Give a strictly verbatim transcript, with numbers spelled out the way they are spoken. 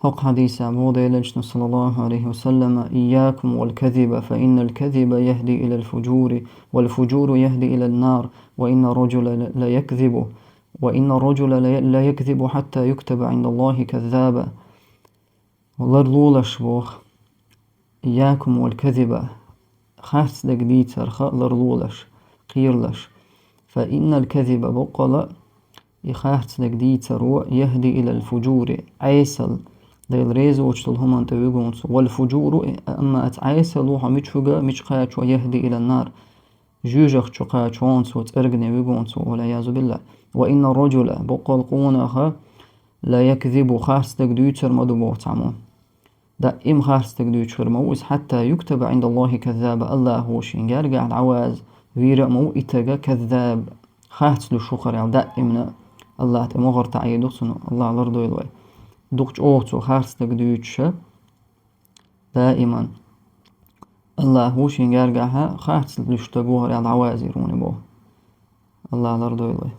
ХӀокху хьадисехь боху Делан Элчано, саллаллаху алейхи ва саллама: «إياكم والكذب، فإن الكذب يهدي إلى الفجور، والفجور يهدي إلى النار، وإن الرجل ليكذب، وإن الرجل ليكذب حتى يكتب عند الله كذابا». Ларлолаш боху. «إياكم والكذب». Харцдерг дийцарх ларлолаш, кхералаш. «فإن الكذب», боккъала, и харцдерг дийцаро, «يهدي إلى الفجور», Ӏесал, Дела реза воцуш долу хӀуманна тӀе вуьгу цо. «والفجور», амма оцу Ӏесало хьо мича вуьгу, мича кхачо, «يهدي إلى النار», жоьжахати чу кхачо хьо цо, цӀергане вуьгу цо, والعياذ بالله. «وإن الرجل», боккъала къонах, «ليكذب», харцдерг дуьйцур ма ду боху цхьаммо. Даим харцдерг дуьйцуш хир ма ву иза, «حتى يكتب عند الله كذابا», Аллахо шен гергахь дӀаваза вийр а ма ву и стаг каззаб, харц луьйш ву хир аьлла, даимна Аллах тӀе могӀар таӀийр ду цунна, Аллах лардойла вай. Дукха чӀогӀа цо харцдерг дуьйцуш, даиман Аллахо шен гергахь харц луьйш стаг ву хир аьлла дӀавазийр ву боху. Аллах лардойла вай.